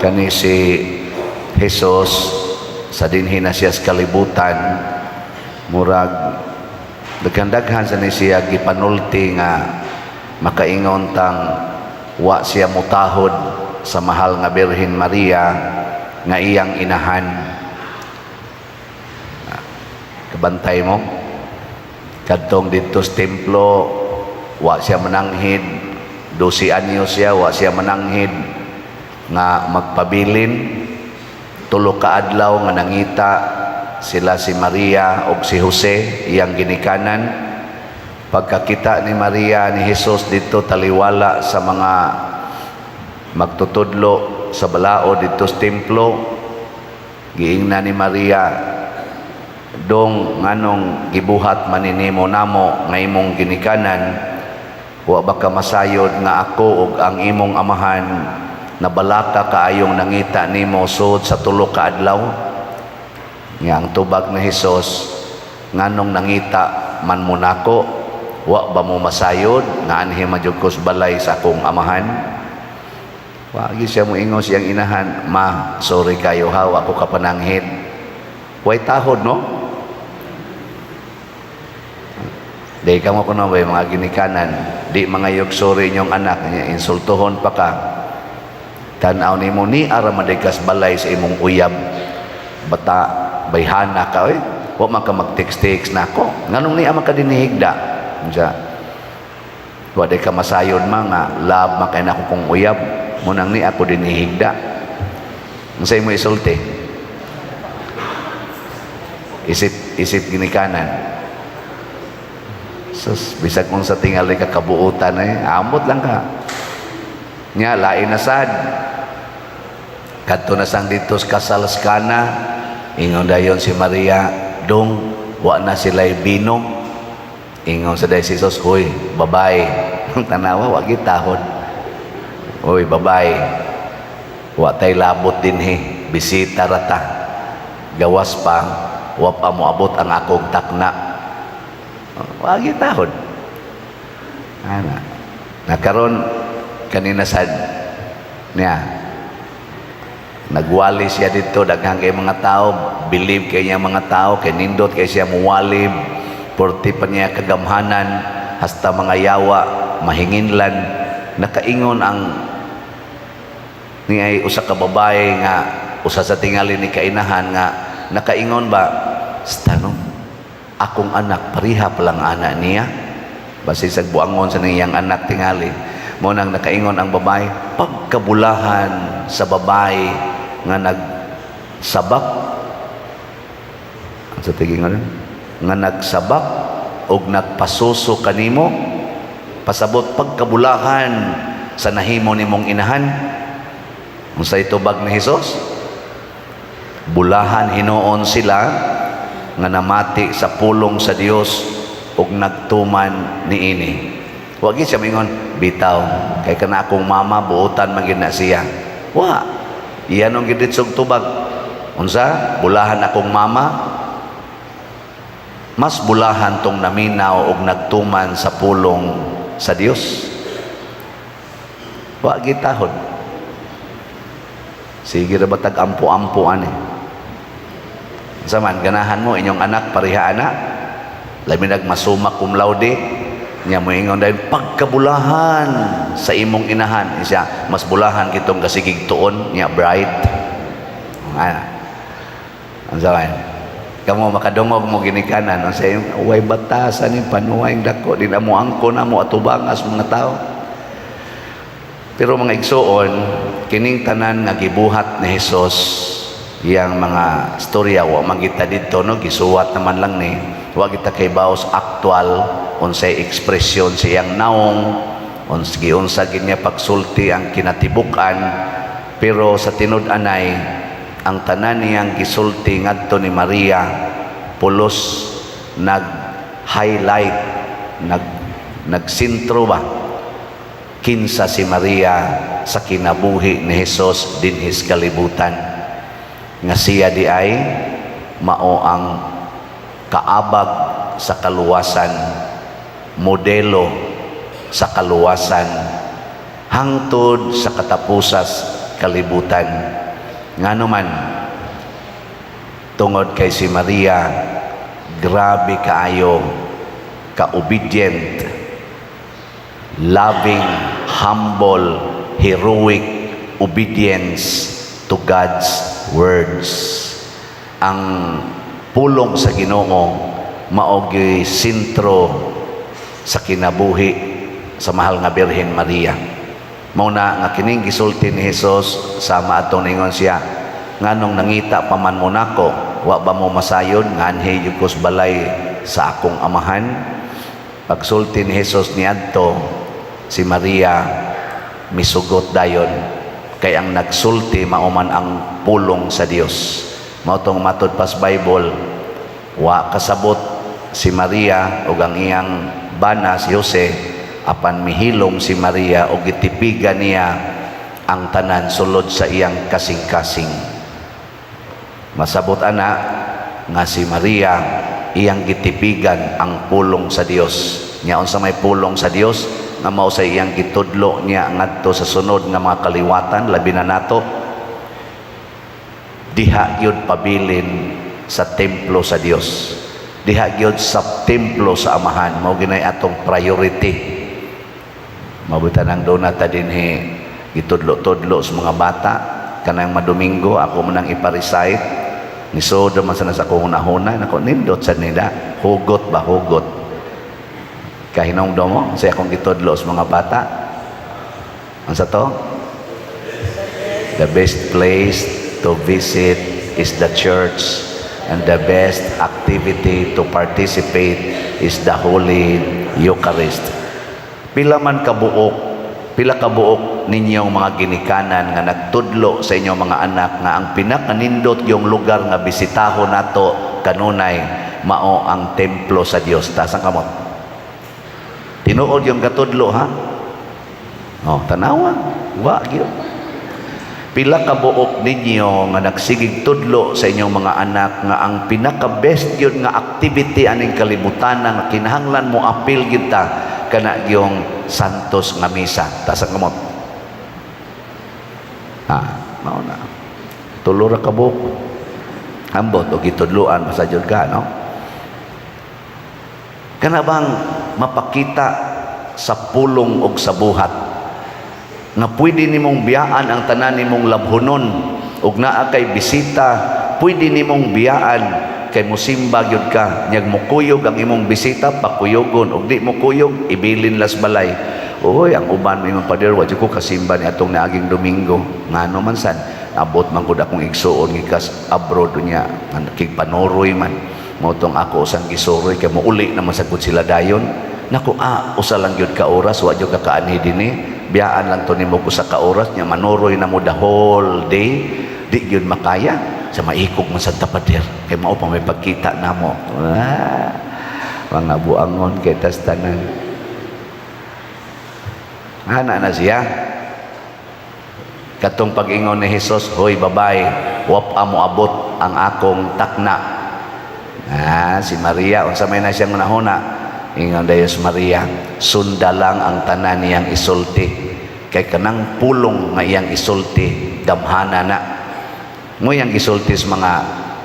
Kani si Jesus sa dinhi na siya sa kalibutan, murag daghan-daghan sa ni siya gipanulti nga makaingon tang wa siya mutahod sa mahal nga Birhen Maria nga iyang inahan. Kabantay mo kadtong didto sa templo, wa siya mananghid. 12 anyos siya, wa siya mananghid nga magpabilin 3 ka adlaw nga nangita sila, si Maria ug si Jose, iyang ginikanan. Pagkakita ni Maria ni Jesus didto, taliwala sa mga magtutudlo sa balaod didto sa templo, giingna ni Maria, "Dong, nganong gibuhat man nimo namo nga imong ginikanan? Wa ba ka masayod nga ako ug ang imong amahan nabalaka kaayong nangita nimo sud sa 3 ka adlaw?" Nga ang tubag ni Hesus, "Nganong nangita man mo nako? Wa ba mo masayod nga anhi man jud ko sa balay sa akong amahan?" Wa gyud siya moingon siyang inahan, "Ma, sorry kayo ha, wa ko kapananghid." Way tahod, no? Di ka mo kuno ba mga ginikanan, di mga sorry inyong anak, insultuhon pa ka. Tanaw nimo ni ara man kas balay sa imong uyab. Bata, bayhana ka oy. Wa man ka mag-text-text nako. Nganong niya man ka dinihigda? Unsa? Wa di ka masayod ma nga love man kay nako kong uyab. Munang ni ako dinihigda. Unsa imo isulti? Isip isip ginikanan. Sus, bisag unsa tingali ka kabuutan eh, amot lang ka. Nya lain na sad. Kadto na sang didto sa kasal sa Kana, ingon dayon si Maria, "Dong, wa na sila'y bino." Ingon sa day si Jesus, "Hoy, babae." Tanawa, wa gitahod. "Hoy, babae. Wa tay labot dinhi, bisita rata. Gawas pa, wa pa moabot ang akong takna." Wa gitahod. Ana. Nakaron kanina sad niya nagwali siya dito, daghan kay mga tao, believe kay niya mga tao, kay nindot kay siya muwali, porti pa niya kagamhanan, hasta mga yawa mahinginlan. Nakaingon ang ni ay usa ka babae nga usa sa tingali ni kainahan nga nakaingon ba, "Stano, akong anak pareha palang ana niya." Basi sa buangon sa niyang anak tingali mo nang nakaingon ang babae, "Pagkabulahan sa babae nga nagsabak," sa tingin nga nagsabak og nagpasuso kanimo. Pasabot, pagkabulahan sa nahimo nimong inahan. Unsay tubag ni Hesus? "Bulahan hinuon sila nga namati sa pulong sa Dios ug nagtuman niini." Wa gyud siya mingon, "Bitaw kay kana akong mama, buotan man gyud na siya." Wa iya nung giditsog tubag. Unsa? "Bulahan akong mama, mas bulahan tong naminaw og nagtuman sa pulong sa Dios." Wa gitahod. Sige ra batag ampo-ampo ani. Unsa man ganahan mo inyong anak pareha ana? Labi nag ma-summa cum laude niya, moingon dahil, "Pagkabulahan sa imong inahan." Siya mas bulahan kitong kasigig tuon niya, bright. Ah. Unsa man? Kamo makadungog mo ginikanan, unsa yung way batasan ni panuway dako di na mo angko na mo atubangas mga tao. Pero mga igsuon, kining tanan nga gibuhat ni Hesus, iyang mga storya, wa man kita didto, no, gisuwat naman lang ni, wa kita kay baos aktual unsay ekspresyon sa iyang naong, uns giunsa gid niya pagsulti ang kinatibuk-an. Pero sa tinud-anay, ang tanan niyang gisulti ngadto ni Maria pulos nag-highlight, nagsintro ba kinsa si Maria sa kinabuhi ni Hesus dinhi sa kalibutan, nga siya di ay mao ang kaabag sa kaluwasan, modelo sa kaluwasan. Hangtod sa katapusas kalibutan. Ngano man? Tungod kay si Maria grabe kaayo ka-obedient, loving, humble, heroic obedience to God's words. Ang pulong sa Ginoo mao gyuy sentro sa kinabuhi sa mahal nga Birhen Maria. Mao na nga kining gisulti ni Jesus, sama atong ningon siya, "Nganong nangita pa man mo nako? Wa ba mo masayod nga anhi gyud ko sa balay sa akong Amahan?" Pagsulti ni Jesus niadto, si Maria misugot dayon kay ang nagsulti mao man ang pulong sa Dios. Mao tong matud pas Bible, wa kasabot si Maria ug ang iyang bana si Jose, apan mihilom si Maria ug gitipigan niya ang tanan sulod sa iyang kasing-kasing. Masabot ana nga si Maria iyang gitipigan ang pulong sa Dios. Nya unsa may pulong sa Dios nga mao sa iyang gitudlo niya ngadto sa sunod nga mga kaliwatan, labi na nato? Diha gyud pabilin sa templo sa Dios, diha gyud sa templo sa Amahan. Mao ginay atong priority. Mabutan ang duna ta dinhi gitudlo-tudlo sa mga bata kanang madomingo. Ako man ang ipa-recite, nisod man sa akong hunahuna nako, nindot sa nila, hugot ba, hugot. Kahinumdom mo sa akong gitudlo sa mga bata? Unsa to? The best place to visit is the church and the best activity to participate is the Holy Eucharist. Pila man kabuok, pila kabuok ninyong mga ginikanan nga nagtudlo sa inyong mga anak nga ang pinakanindot yung lugar nga bisitahon nato kanunay mao ang templo sa Dios? Taas ang kamot. Tinuod yung katudlo, ha? Oh, tanawa. Wa gyud. Pila ka buok ninyo nga nagsigig tudlo sa inyong mga anak nga ang pinaka best gyud nga activity aning kalibutan nga kinahanglan mo apil gyud ta kana gyung Santos nga Misa? Taas ang kamot. Ha, mao na. Tulo ra ka buok. Ambot og gitudloan basta jud ka, no? Kana bang mapakita sa pulong og sa buhat nga pwede nimong biyaan ang tanan nimong labhonon ug naa kay bisita, pwede nimong biyaan kay musimba gyud ka? Nyag mukuyog ang imong bisita, pakuyogon, ug di mukuyog, ibilin las balay. Uy, ang uban mo imong, "Pader, wa jud ko kasimba ni atong naaging Domingo." Ngano man san? Abot man gud akong igsuon gikas abroad niya, kig panuroy man. Mao tong ako usang gisuroy kay mouli naman sad sila dayon. Nako, ah, usa lang gyud ka oras, wa gyud ka kaanhi dinhi. Biyaan lang to nimo usa ka oras nya manuroy na mo the whole day. Di gyud makaya sa maikog man sad ta, pader, kay mao pa may pagkita namo. Ah, mga buangon kay tas tanan. Ana na siya. Katong pag-ingon ni Jesus, "Hoy babay, wa pa mo abot ang akong takna." Ah, si Maria, unsa may na siyang hunahuna? Ingon dayon si Maria, sunda lang ang tanan niyang isulti. Kay kanang pulong nga iyang isulti, gamhana na. Nguyang gisulti sa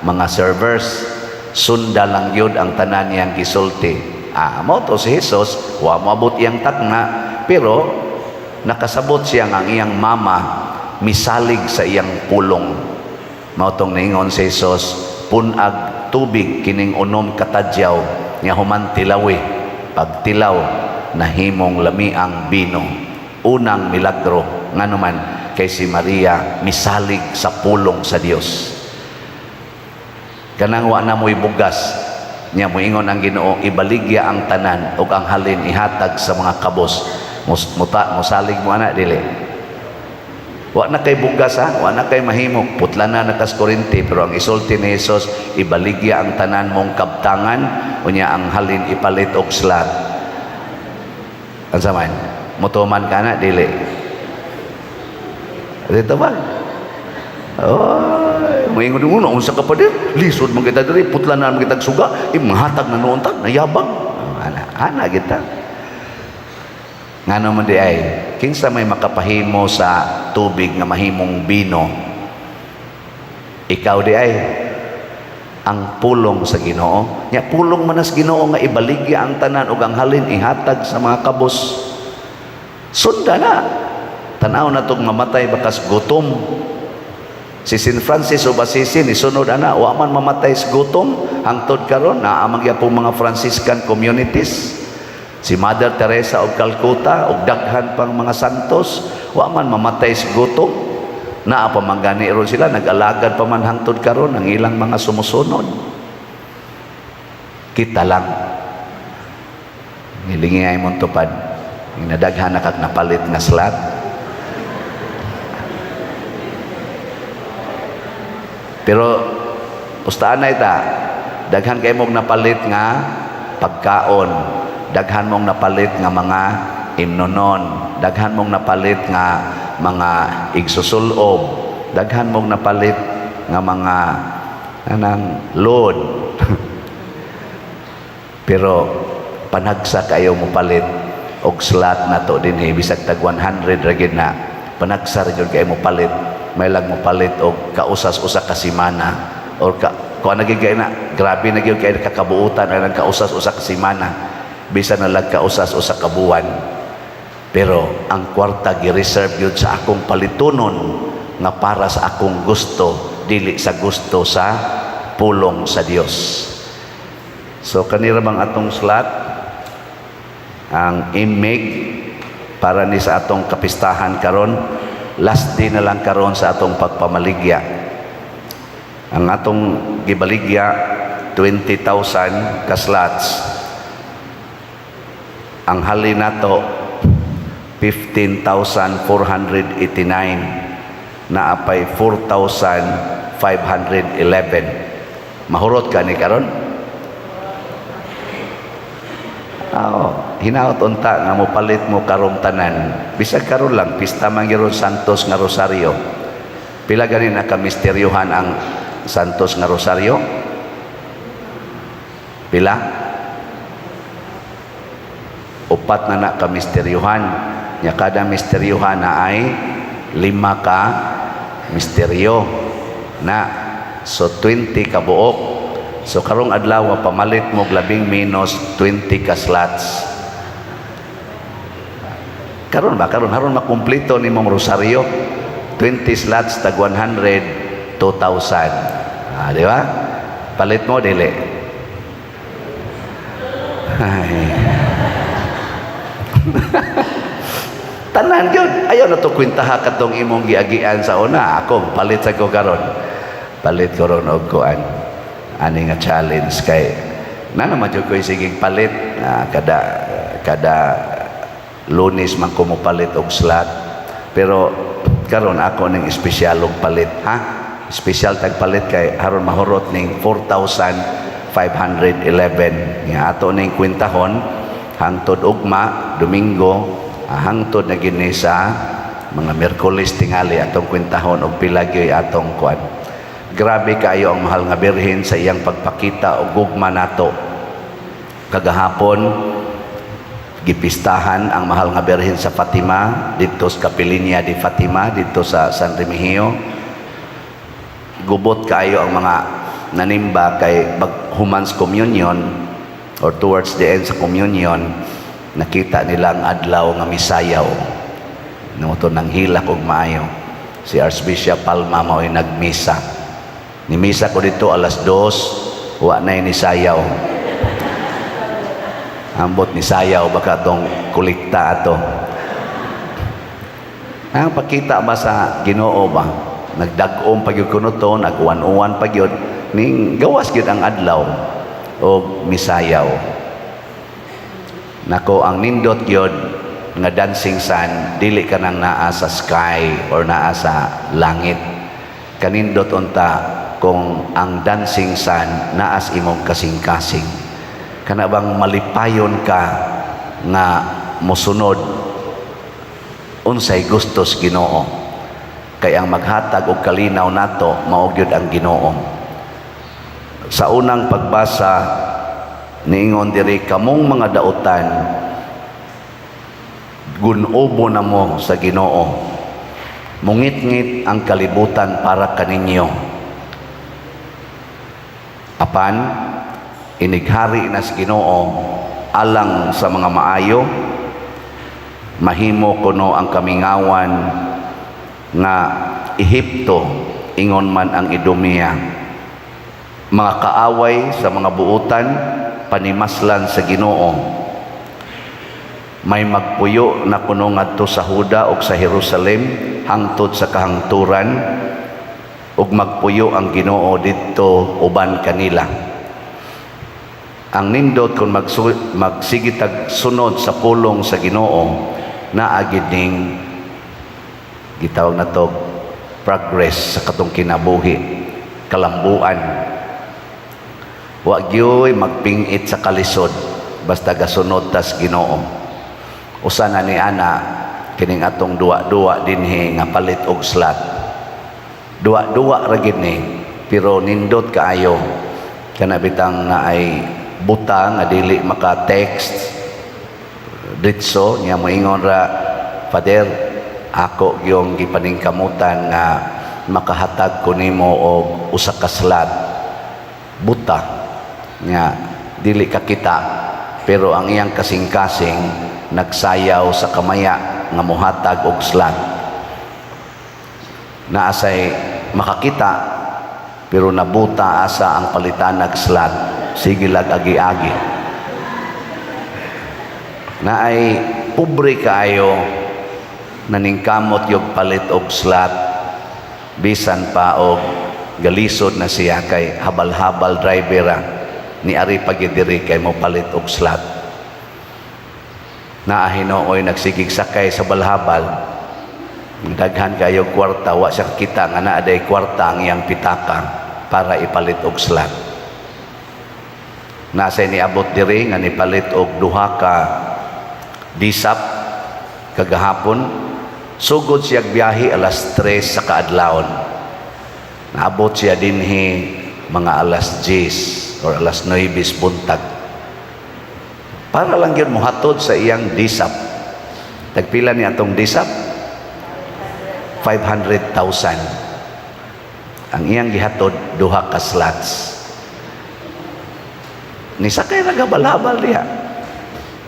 mga servers, sunda lang yun ang tanan niyang gisulti. Ah, mao to si Jesus, wa moabot iyang takna, pero nakasabot siya nga ang iyang mama misalig sa iyang pulong. Mao tong niingon si Jesus, "Pun-ag tubig kining 6 ka tadyaw," nya human tilawi. Pagtilaw, nahimong lamiang bino. Unang milagro. Ngano man? Kay si Maria misalig sa pulong sa Dios. Kanang wa na mo'y bugas niya, moingon ang Ginoo, "Ibaligya ang tanan ug ang halin ihatag sa mga kabos." Muta mosalig mo ana, dili? Wa na kay bugas, ha, wa na kay mahimo, putla na nakas kuryente, pero ang isulti ni Jesus, "Ibaligya ang tanan mong kabtangan, unya ang halin ipalit og slot." Unsa man? Mutuman ka na, dili? Dito ba? Oh, moingon mo na, "Unsa ka pa din? Lisod man kita diri, putla na man kitag suga, eh, mahatag na noon ta, nayabang." Oh, ana, ana kita. Ngano man di ay, kinsa may makapahimo sa tubig nga mahimong bino? Ikaw di ay? Ang pulong sa Ginoo. Nya pulong man as Ginoo nga ibaligya ang tanan ug ang halin ihatag sa mga kabos. Sunda na. Tanaw na tong mamatay bakas gutom. Si St. Francis of Assisi ni sunod ana, wa man mamatay sa gutom hangtod karon naa man gyapon mga Franciscan communities. Si Mother Teresa of Calcutta ug daghan pang mga santos, wa man mamatay sa gutom. Naa pa man gani ron sila, nag-alagad pa man hangtod karon ang ilang mga sumusunod. Kita lang. Hilingi ay mong tupad. Nadaghan na kag napalit nga slot. Pero pustaan na ita, daghan kay mong napalit nga pagkaon, daghan mong napalit nga mga imnonon, daghan mong napalit nga mga igsusulob, daghan mong napalit nga mga anang load. Pero panagsa kayo mo palit og slot na to dinhi, bisag tag 100 ra gyud na, panagsa ra gyud kayo mo palit. May lang mo palit og kausas usa ka semana or ka kuan na gyud kay na, grabe na gyud kay kakabuutan ang kausas usa ka semana, bisan na lang kausas usa ka buwan. Pero ang kwarta gi-reserve gyud sa akong palitunon nga para sa akong gusto, dili sa gusto sa pulong sa Dios. So kanira bang atong slot ang imig para ni sa atong kapistahan karon, last day na lang karon sa atong pagpamaligya. Ang atong gibaligya 20,000 ka slots. Ang halin nato 15,489, naapay 4,511. Mahurot ka ni karon? Oo, hinaot unta nga mopalit mo karong tanan. Bisag karon lang, pista man gyud Santos nga Rosario. Pila gani na kamisteryuhan ang Santos nga Rosario? Pila? Upat na na kamisteryuhan. Nya kada misteryuhan na ay 5 ka misteryo na. So 20 ka buok. So karong adlaw pamalit mo labing minus 20 ka slots. Karon ba, karon haron makumpleto nimong rosaryo, 20 slots tag 100, 2,000. Ah, di ba? Palit mo dili. Ay. Tanan gyud. Ayaw na to kwentaha katong imong giagian sa una. Ako palit sa ko karon. Palit ko ron og kuan. Ani nga challenge kay na naman jud ko'y sigig palit, kada kada Lunes man ko mopalit og slot. Pero karon ako ning espesyal og palit, ha? Espesyal tag palit kay aron mahurot ning 4,511 nga ato ning kwentahon hangtod ugma Domingo, hangtod na gini sa mga Miyerkules tingali atong kwentahon og pila gyoy atong kuan. Grabe kaayo ang mahal nga Birhen sa iyang pagpakita og gugma nato. Kagahapon gipistahan ang mahal nga Birhen sa Fatima didto sa Kapilinya di Fatima didto sa San Remigio. Gubot kaayo ang mga nanimba kay pag humans communion or towards the end sa communion, nakita nila ang adlaw nga misayaw. Namo to nang hilak og maayo. Si Archbishop Palma mao'y nagmisa. Nimisa ko dito alas 2, wa na ni sayaw. Ambot ni sayaw baka tong kolekta ato. Ang pakita ba sa Ginoo ba? Nagdag-om pa gyud kuno to, nag-uwan-uwan pa gyud, ning gawas gyud ang adlaw og misayaw. Nako, ang nindot gyud nga dancing sun dili ka nang naa sa sky or naa sa langit. Kanindot unta kung ang dancing sun naas imong kasing-kasing. Kana bang malipayon ka nga mosunod unsay gustos Ginoo. Kay ang maghatag og kalinaw nato mao gyud ang Ginoo. Sa unang pagbasa niingon diri, kamong mga dautan, Gunobo na mo sa Ginoo. Mungitngit ang kalibutan para kaninyo. Apan inighari na sa Ginoo alang sa mga maayo, mahimo kuno ang kamingawan nga Ehipto, ingon man ang Idumea, mga kaaway sa mga buutan, panimaslan sa Ginoo. May magpuyo na kuno ngadto sa Huda ug sa Jerusalem hangtod sa kahangturan, ug magpuyo ang Ginoo didto uban kanila. Ang nindot kung magsigitag sunod sa pulong sa Ginoo, naa gid ning gitawag na to progress sa katong kinabuhi, kalambuan. Wa gyoy magpingit sa kalisod basta gasunod tas Ginoo. Usa na ni ana kining atong duwa-duwa dinhi nga palit og slot. Duwa-duwa ra gid ni, pero nindot kaayo. Kana bitang naay buta nga dili maka-text ditso niya, moingon ra, "Father, ako gyung gipaningkamutan nga makahatag ko nimo og usa ka slot." Buta nga dili ka kita, pero ang iyang kasing-kasing nagsayaw sa kamaya nga mohatag og slot. Naasay makakita pero nabuta asa ang palitanag slot, sige lag agi-agi. Naay pobre kaayo, naningkamot yung palit og slot bisan pa og galisod na siya kay habal-habal driver ni ari pagidiri kay mo palit og slot. Naa hinooy nagsigig sakay sa balhabal, daghan kayo kwarta, wa siya kita nga naa day kwarta ang iyang pitaka para ipalit og slot. Nasa niabot diri nga nipalit og duha ka disap kagahapon. Sugod siya biyahe alas 3 sa kaadlawon, naabot siya dinhi mga alas 10 or alas 9 buntag para lang yun mohatod sa iyang disap. Tagpila ni atong disap? 500,000. Ang iyang gihatod, duha ka slots. Ni sakay ra balhabal diha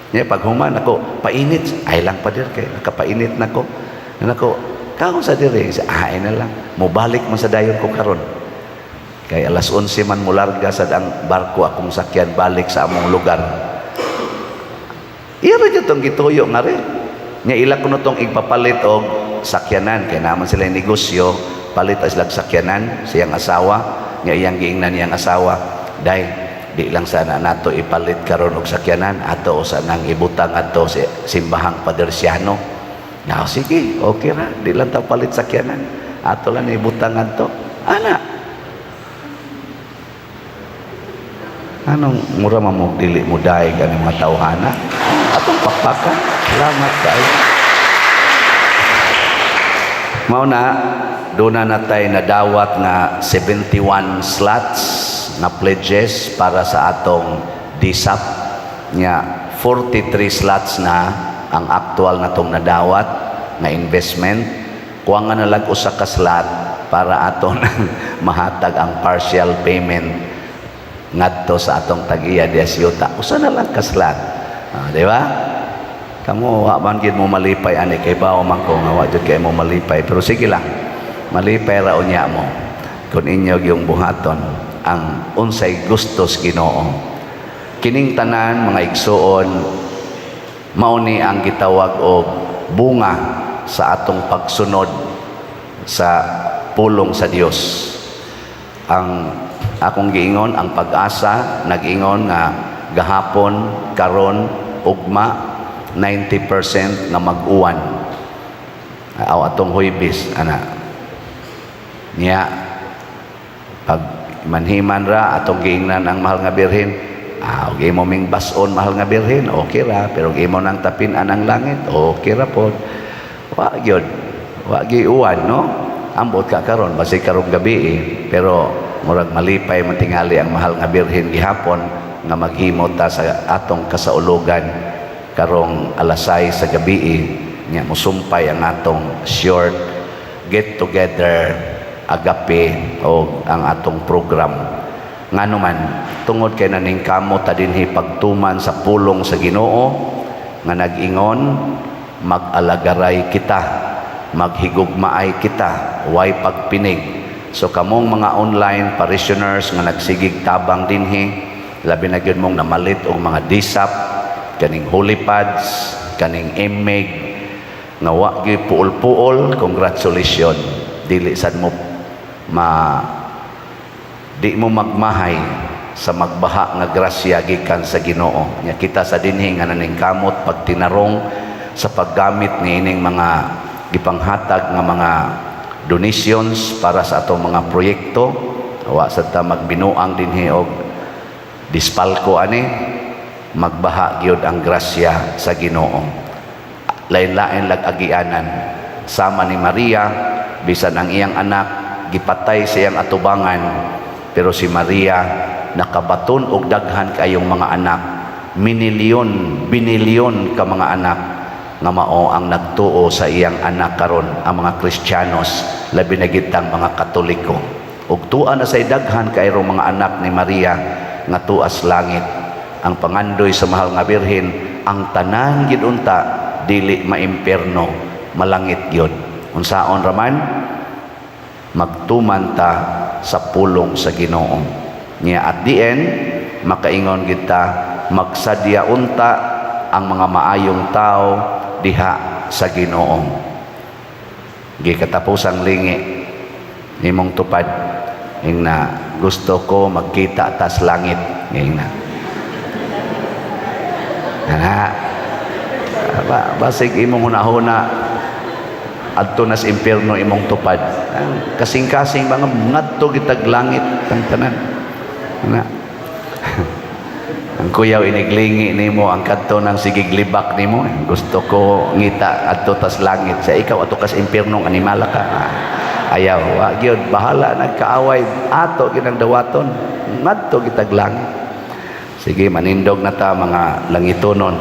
niya. Pag human ako, "Painit." "Ay lang, pader, kay nakapainit na ko." Nako, "Kaon sa diri." "Ay na lang, mobalik man sa dayon ko karon kay alas 11 man mularga sa ang barko akong sakyan balik sa among lugar." Iya ra jud tong gituyo nga rin nya. Ila kuno tong igpapalit og sakyanan kay naman sila yung negosyo, palit as lag sakyanan siyang asawa nya. Iyang giingnan niyang asawa, "Day, di lang sana nato ipalit karon og sakyanan, ato usa nang ibutang adto si simbahang Padersiano." "Ya, sige, okay ra, di lang ta palit sakyanan, ato lang ibutang adto." Ana, anong mura man mo dili mo dayeg ani mga tawhana atong pakpakan. Salamat kaayo. Mao na doon na natay nadawat nga 71 slots na pledges para sa atong DSAP nya. 43 slots na ang actual natong nadawat na investment. Kuha nga nalag usa ka slot para aton mahatag ang partial payment ngadto sa atong tag-iya diya sa yuta. Usa na lang ka slot. Ah, di ba? Kamo wa man gid mo malipay ani, kay bawo man ko nga wa jud kay mo malipay, pero sige lang, malipay ra unya mo kung inyo yung buhaton ang unsay gustos Ginoo. Kining tanan, mga igsuon, mao ni ang gitawag og bunga sa atong pagsunod sa pulong sa Dios. Ang akong giingon, ang PAGASA nag-ingon nga gahapon, karon, ugma, 90% nga mag-uwan aw atong Huybis ana niya. Pag manhiman ra atong giingnan ang mahal nga Birhen, ah, og imo ming bason, mahal nga Birhen, okay ra, pero og imo nang tapin-an ang langit, okay ra pod. Wa gyud, wa gyud uwan, no? Ambot ka karon, basig karong gabi eh. Pero murag malipay man tingali ang mahal nga Birhen gihapon nga maghimo ta sa atong kasaulugan. Karong alas 6 sa gabi nya musumpay ang atong short get together, agape o ang atong program. Ngano man, tungod kay naningkamot ta dinhi pagtuman sa pulong sa Ginoo nga nag-ingon, mag-alagaray kita, maghigugmaay kita, way pagpinig. So kamong mga online parishioners nga nagsigig tabang dinhi, labi na gyud mong namalit og mga DSAP, kaning holy pads, kaning MMEG nga wa gyud puol-puol, congratulations. Dili sad mo ma di mo magmahay sa magbaha nga grasya gikan sa Ginoo. Nya kita sa dinhi nga naningkamot pagtinarong sa paggamit niining mga gipanghatag nga mga donations para sa atong mga proyekto, wa sad ta magbinuang dinhi og dispalko ani, magbaha gyud ang grasya sa Ginoo. Lain-lain lag agianan. Sama ni Maria, bisan ang iyang anak gipatay sa iyang atubangan, pero si Maria nakabaton og daghan kayong mga anak, minilyon, binilyon ka mga anak nga mao ang nagtuo sa iyang anak. Karon ang mga Kristiyanos, labi na gitang mga Katoliko, ug tua na say daghan kayrong mga anak ni Maria nga tuas langit. Ang pangandoy sa Mahal nga Birhen, ang tanan gid unta dili maimpierno, malangit gyud. Unsaon raman, magtuman ta sa pulong sa Ginoo. Nya at the end, makaingon kita, magsadya unta ang mga maayong tao diha sa Ginoo. Gikatapusang lingi nimong tupad, ingna, "Gusto ko magkita tas langit." Ingna ana ba, basig imong hunahuna adto nas impierno imong tupad. Ang kasing-kasing mga ngadto gitag langit tang tanan na. Ang kuyaw iniglingi nimo ang kadto nang sigig libak nimo, "Gusto ko ngita adto tas langit." Sa ikaw adto kas impyernong animala ka. Ah, ayaw, wa gyud, bahala nagkaaway, ato ginang dawaton, ngadto gitag langit. Sige, manindog na ta, mga langitonon.